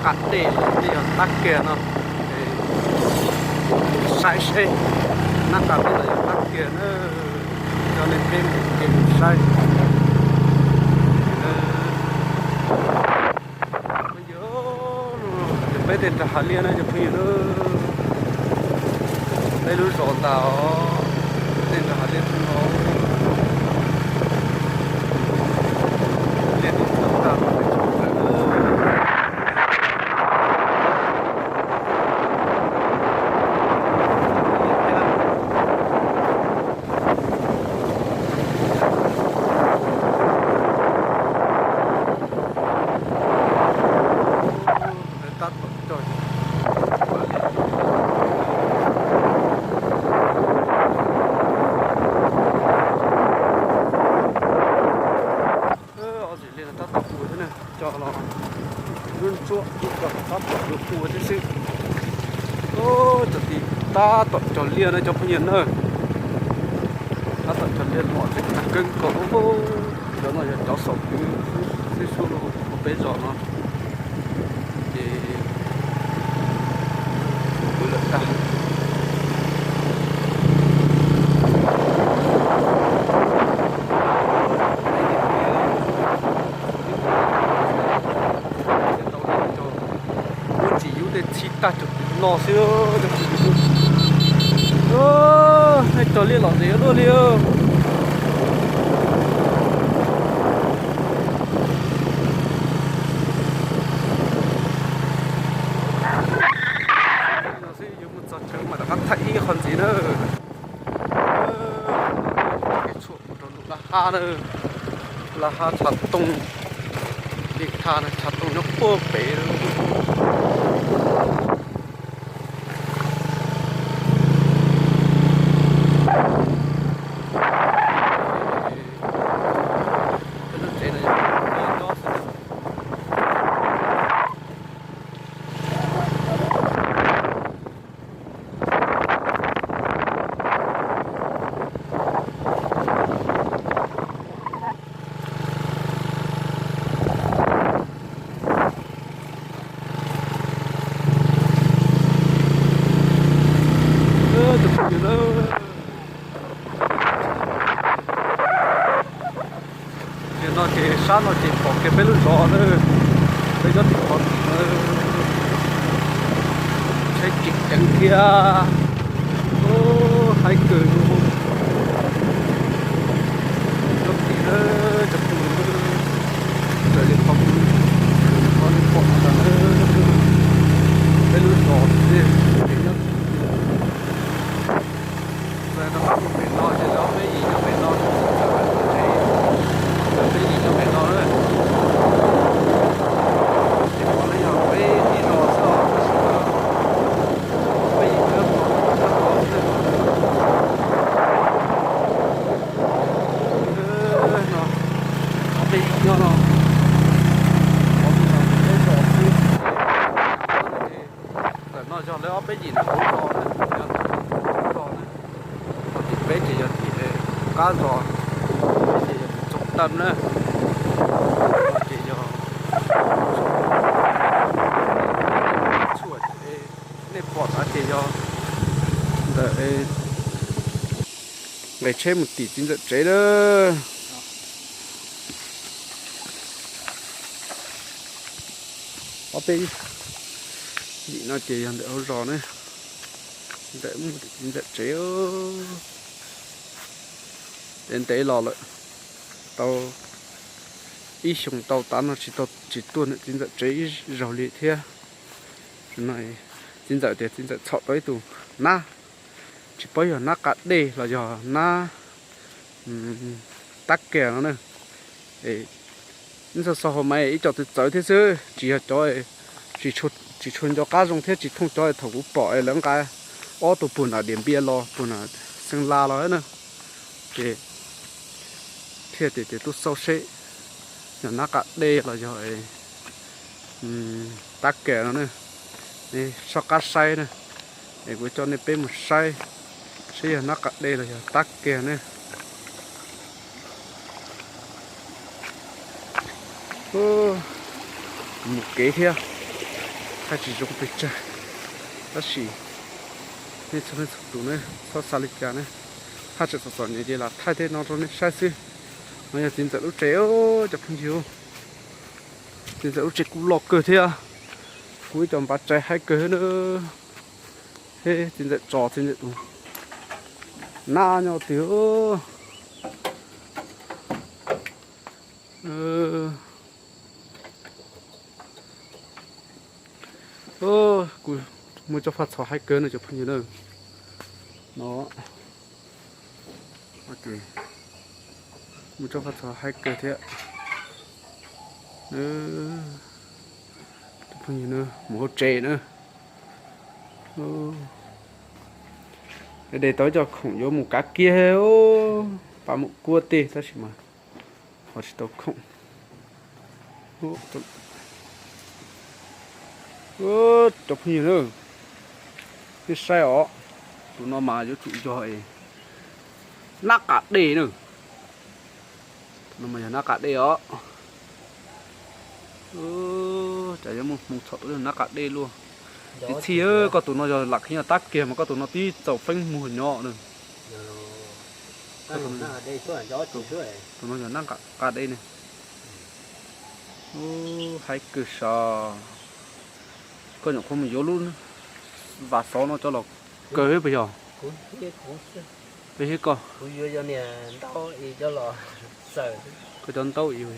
Qab dej los yog tab kiag no, saib seb nab qab dej los yog tab kiag na, coj nej peb mus ke mus saib. Peb tej nrag hav liaj na cov phooj ywg na, peb lub zos ntag os, tej nrag hav liaj no, liaj tub tag. Ob zim li no tab tom ua thiab na, cov los lub ntsuab cov tab tom ua thiab xwb. Cov tim tab tom cog liaj na cov phooj ywg na, tab tom cog liaj los tseem tag keeb nkaus. Cov no yog cov xaus kwv xwb xwb, peb zos no ces kwv lawm tag. Muab tsis yub tej txhib tag cov tim no xwb. Nej cog liaj lom zem luaj li. Xwb yuav mus txog chaw mam rov qab thaij ib qho ntxiv na. Tshuam mus rau nram laj hab na, laj hab tshav tooj, li thaj tshav tooj nyob puag pem. Nim no ces sab no ces pom kiag peb lub zos na, peb nyob tim qhov tim no, tsheb tseem ceev thiab, haib kawg. Cov tim, cov tim raws li qhov, raws li qhov nej pom no ntag, peb lub zos ces nyob tim no. Txawm rov qab mus pem no ces lawv ob peb yim nyob pem no, lawv peb yim nyob pem no na. Ces pom na yog peb ib zos xwb os, tab sis mas ob peb yim nyob pem no xwb. No, ob peb yim nyob no, peb zos xwb. Ntawm no yog lawv ob peb yim ntawm hauv zos na, yog ntawm hauv zos na. Ho tim peb ces yog tim qab zos, peb ces yog tim tsoom tam na. Ces yog tshuam, nej pom ntawd ces yog ntawm nqes tsheb mus tim txiv ntxawm tsev na. Ob peb yim no ces yog ntawm hauv zos ne, ntawm mus tim txiv ntxawm tsev. Ntev ntev los lawm, tau ib xyoos tau tav no tsis tau, tsis tuaj ntawm txiv ntxawm tsev ib zaug li thiab. Txiv ntxawm tias txiv ntxawm txhom tau ib tug nab, tsis paub yog nab qa dej los yog nab tab kiag no na. Ib txog xo hauv mas ib co txawv txawv thiab xwb, tsis yog cov, tsis tshua nco qab zoo thiab tsis thooj cov thaum kuv pom lawv nqa ob tug puag nram Diam Npiab los puag nram Xeev Las los na. Ces thiaj tias tias tuaj xauj seb yog nab qa dej los yog tab kiag no na. Nej soj qab saib na, es kuv coj nej peb mus saib seb yog nab qa dej los yog tab kiag ne. Mus kev thiab. Thaij tsis zoo pes tsawg, tab sis nej txhua leej txhua tus ne, txhob xav li cas ne. Haj tseem txom txom nyem ces lam thaij tej no rau nej saib xwb. No yog txiv ntxawm lub tsev cov phooj ywg. Txiv ntxawm lub tsev kuj loj kawg thiab. Kuv ib co npav tsaiv haib kawg na. Thiab txiv ntxawm tso txiv ntxawm tus nab nyob twg. Kuv muaj tsob faj txho haib kawg no cov phooj ywg na. No, muaj tsob faj txho haib kawg thiab. Cov phooj ywg na, mus hauv tsev na. De tau ib co khoom yuav mus kav kiag, pab mus kuaj tej tab sis mas ho tsis tau khoom. Cov phooj ywg na, nej saib os, tus no mas yuav tsum yog nab qa dej na. Tus no mas yog nab qa dej os. Cas yuav muaj hmoo txhom tau nab qa dej luaj. Txiv txhij, koj tus no yog lam khwv nyob tab kiag mas koj tus no twb txaus feeb muag nyob na. Tus no yog nab qa dej ne. Haib kawg sav. Koj nyuam qhuav mus yuav lub vas xov no coj los kaw puas yog? Peb thiab koj. Koj cov ntaub i yog.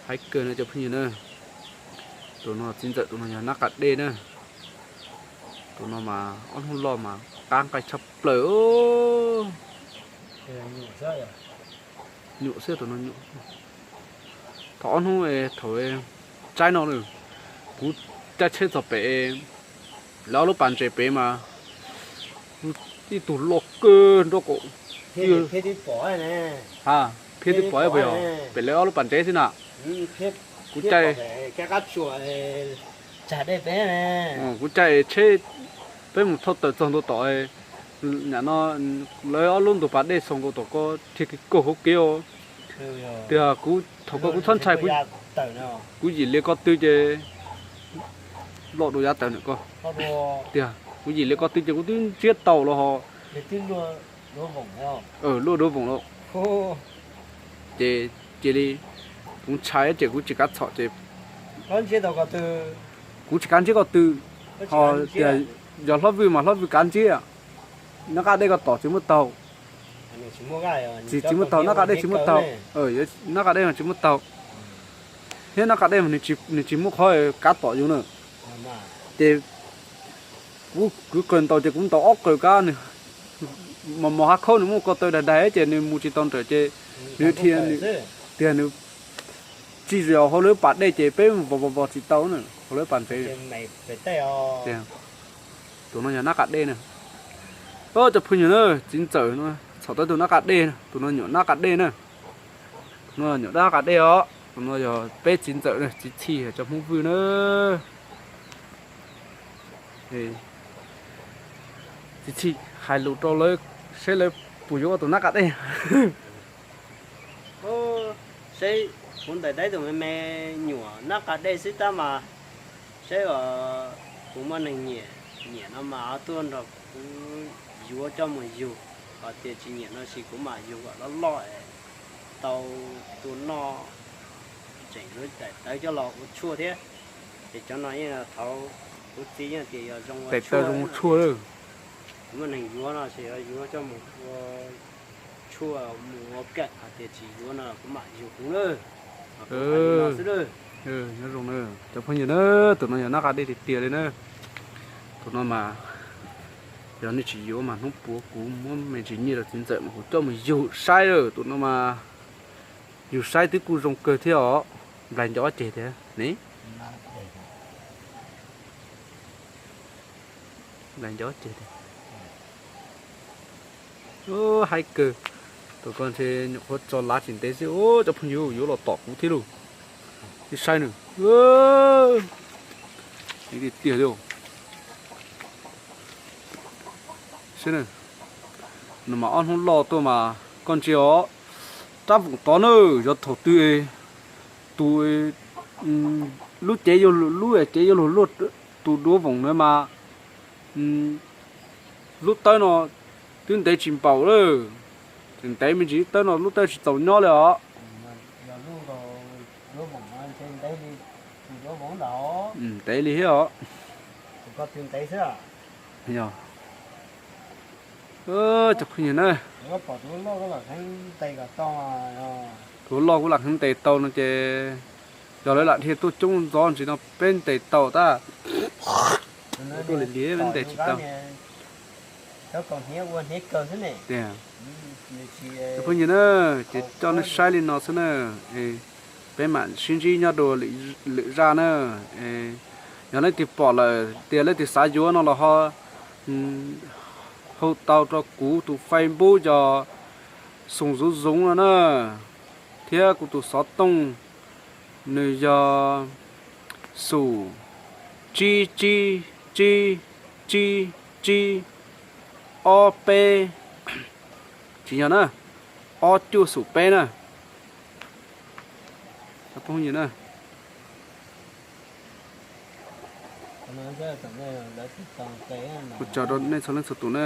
Haib kawg no cov phooj ywg na. Tus no txiv ntxawm, tus no yog nab qa dej na. Tus no mas ob hnub loj mas qab nqaij tshaj plaws. Nyuam xwb tus no nyuam. Thaum ob hnub thaum tsaib no na, kuv caij tsheb txog pem lawv ob lub pas ntses pem mas ib tug loj kawg nraub qaum. Ha, Phiab twb pom puas yog? Pem lawv ob lub pas ntses xwb na. Kuv caij, kuv caij tsheb, peb mus thauj taws txog ntua tom, nim no lawv ob lub ntug pas dej xaus nkaus tom ko, dhia kiag kaug hauv kev os. Tiag, kuv thaum ko kuv txhob ntshai, kuv yim li ko tw ces loj dua yav taws ntawm ko. Tiag, kuv yim li ko tw ces kuv twb ntsiab tau los ho. Luaj dua voom lawm. Ces cia li, kuv ntshai ces kuv tsis kav txhom ces kuv tsis kav ntsiab ko tw. Ho tias yog hlob vwj mas hlob vwj kav ntsiab, nab qab dej ko tom tsis muaj taug. Tsis, tsis muaj taug, nab qab dej tsis muaj taug. Nab qab dej mas tsis muaj taug, thiab nab qab dej mas nws tsis muaj qhov kav tom yus na. Ces kuv qawg ntaus ces kuv ntaus ob qawg kab, mos mos hav khaub nws muaj ko taw daig daig ces nws mus tsis tau nrawm ces nws dhia, tiag nws tsis zos hauv lawv pas dej ces peb vos vos vos tsis tau na, hauv lawv pas ntses. Tus no yog nab qab dej na. Cov phooj ywg na, txiv ntxawm no txhom tau tus nab qab dej, tus no nyuam nab qab dej na. Tus no nyuam nab qab dej os, tus no yog peb txiv ntxawm, txiv txhij cov Hmoob Vwj na. Txiv txhij hais lus rau lawv seb lawv puas yuav ua tus nab qab dej. Seb, kuv ntaus tau tus me me nyuam nab qab dej xwb tab mas seb kuv muaj neeg nyiam, nyiam no mas tuaj nrog kuv yuav coj mus yug, ho tias tsis nyiam no sis kuv mam yug kom loj loj tau tua noj, tseem yuav daim tawv coj los ua tshuaj thiab. Ces cov no yeej thaum kuv txiv yeej tias yog zoo ua tshuaj. Kuv muaj neeg yuav no ces yuav coj mus ua tshuaj mus ua kawm, ho tias tsis yuav no kuv mam yug kuv na. Nyob zoo na cov phooj ywg na, tus no yog nab qab dej tiag tiag li na. Tus no mas yog nej tsis yuav mas hnub puav kuv muab me ntsis nyiaj rau txiv ntxawm mas kuv coj mus yug saib lawm. Tus no mas yug saib twb kuj zoo kawg thiab os. Nplaig nco ceg tiag ne. Nplaig nco ceg tiag. Haib kawg. Tus ko ntshe nyuam qhuav tso lav tsis ntev xwb, cov phooj ywg, yuav los tom kuv thiab lauj. Ib saib nws, tiag tiag li. Saib na, nws mas ob hnub loj tuaj mas koj ntsia os, rab voom tod na, yog thaum twg tus Lub cev yuav luag, lub cev yuav luag luaj, tus duav voom na mas lub tawb no twb ntev tsis npaum lawm. Tseem ntev me ntsis, tawb no lub tawb tsis txaus nyob li os. Ntev li thiab os. Yog, cov phooj ywg na, tus loj kuv lam kheev ntes tau no ces yog lawv lam dhia tuaj coob ntxov ntsis no peb ntes tau tab. Tuaj li li peb ntes tsis tau. Tiag, cov phooj ywg na, ces coj nej saib li no xwb na. Peb mam sib ntsib nyob dua lwm zaj na. Yog leej twg pom lawm tias leej twg xav yuav no los ho hu tau rau kuv tus Facebook yog Xoom Zoov Zoov no na, thiab kuv tus xov tooj nws yog xum tsib tsib tsib tsib tsib ob peb, tsis yog na, ob cuaj xum peb na. Cov phooj ywg na, ua tsaug rau nej txhua leej txhua tus na.